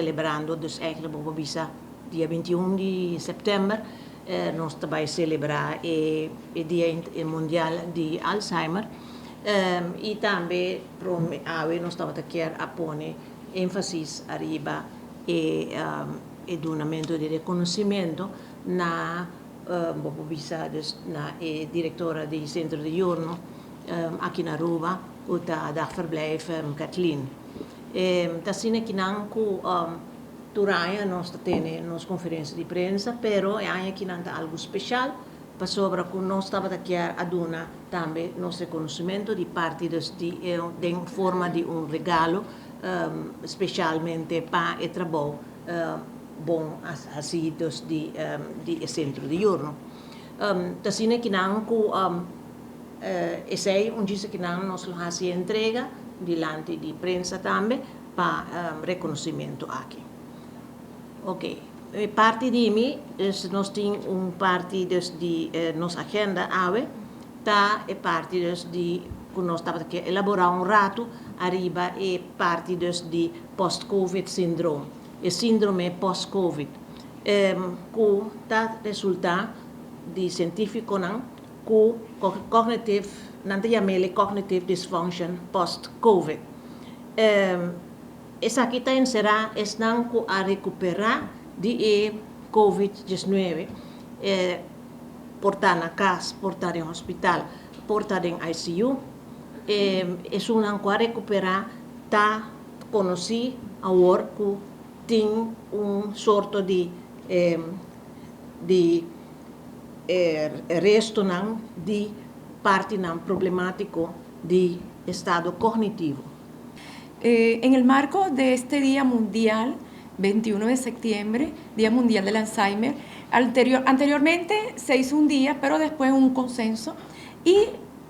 celebrando, dus eigenlijk bo bisa dia 21 di september, nos ta bay celebra e Dia Mundial di Alzheimer. Y tambe awe nos tabata kier a pone enfasis ariba e dunamento di reconocimento na bo bisa, dus na e directora di Centro Diurno aki na Aruba, cu ta dagverblijf Kathleen. Ta asina kinan cu tur aña nos ta tene nos conferencia di prensa, pero e aña kinan ta algo special, pasobra cu nos tabata kier a duna tambe nos reconocimento di parti, dus di forma di un regalo, specialmente pa e trabou bon asina, dus di Centro Diurno. Asina kinan cu esey un dia kinan nos lo haci entrega dilanti di prensa tambe pa reconocimento aki. Ok, parti di mi, dus nos tin un parti, dus di nos agenda awe, ta e parti dus di cu nos tabata kier elabora un rato ariba e parti dus di post-COVID syndrome, e sindrome post-COVID, cu ta resulta di cientificonan cu cognitive, nan ta yam'e cognitive dysfunction post-COVID. Esaki ta encera esnan cu a recupera di e COVID-19, por ta na cas, por ta den hospital, por ta den ICU, esnan cu a recupera ta conoci awor cu tin un sorto di restonan di partinan problematico di estado cognitivo. En el marco de este Día Mundial, 21 de septiembre, Día Mundial del Alzheimer, anteriormente se hizo un día, pero después un consenso y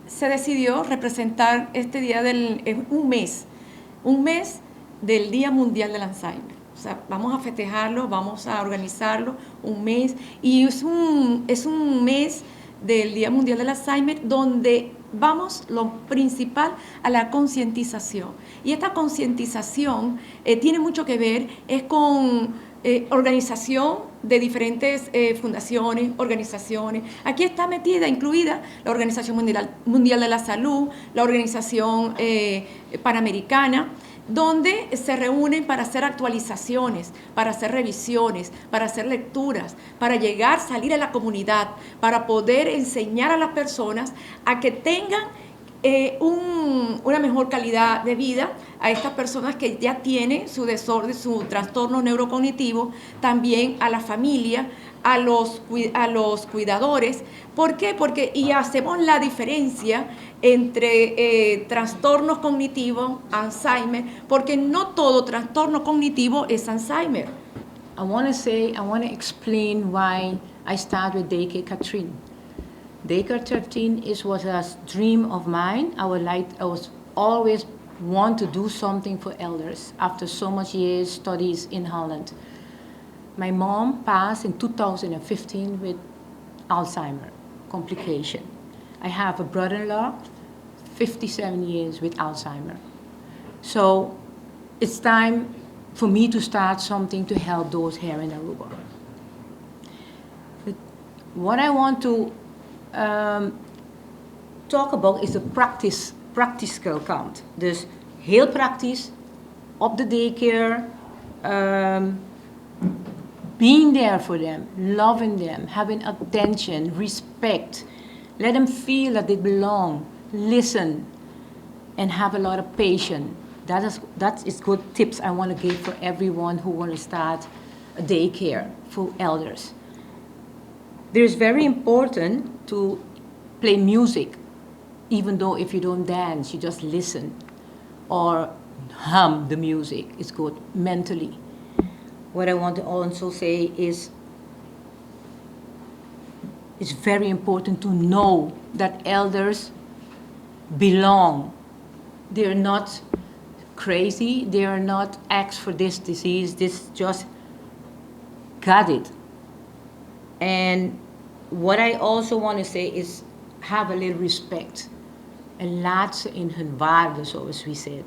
se decidió representar este día en un mes del Día Mundial del Alzheimer. O sea, vamos a festejarlo, vamos a organizarlo un mes y es un mes del Día Mundial del Alzheimer donde vamos lo principal a la concientización. Y esta concientización tiene mucho que ver es con organización de diferentes fundaciones, organizaciones. Aquí está metida, incluida la Organización Mundial de la Salud, la Organización Panamericana, donde se reúnen para hacer actualizaciones, para hacer revisiones, para hacer lecturas, para llegar, salir a la comunidad, para poder enseñar a las personas a que tengan una mejor calidad de vida a estas personas que ya tienen su desorden, su trastorno neurocognitivo, también a la familia, a los cuidadores. ¿Por qué? Porque y hacemos la diferencia entre trastornos cognitivos, Alzheimer, porque no todo trastorno cognitivo es Alzheimer. I want to say, I want to explain why I started with Daycare Katrien. Daycare 13 was a dream of mine. I was always want to do something for elders after so much years studies in Holland. My mom passed in 2015 with Alzheimer complication. I have a brother-in-law, 57 years with Alzheimer. So it's time for me to start something to help those here in Aruba. But what I want to talk about is the practical kant. Dus heel praktisch, op de daycare, being there for them, loving them, having attention, respect. Let them feel that they belong, listen, and have a lot of patience. That is good tips I want to give for everyone who want to start a daycare for elders. It is very important to play music, even though if you don't dance, you just listen or hum the music. It's good mentally. What I want to also say is it's very important to know that elders belong. They're not crazy, they are not asked for this disease, this just got it. And what I also want to say is have a little respect. En laat ze in hun waarde, zoals we said.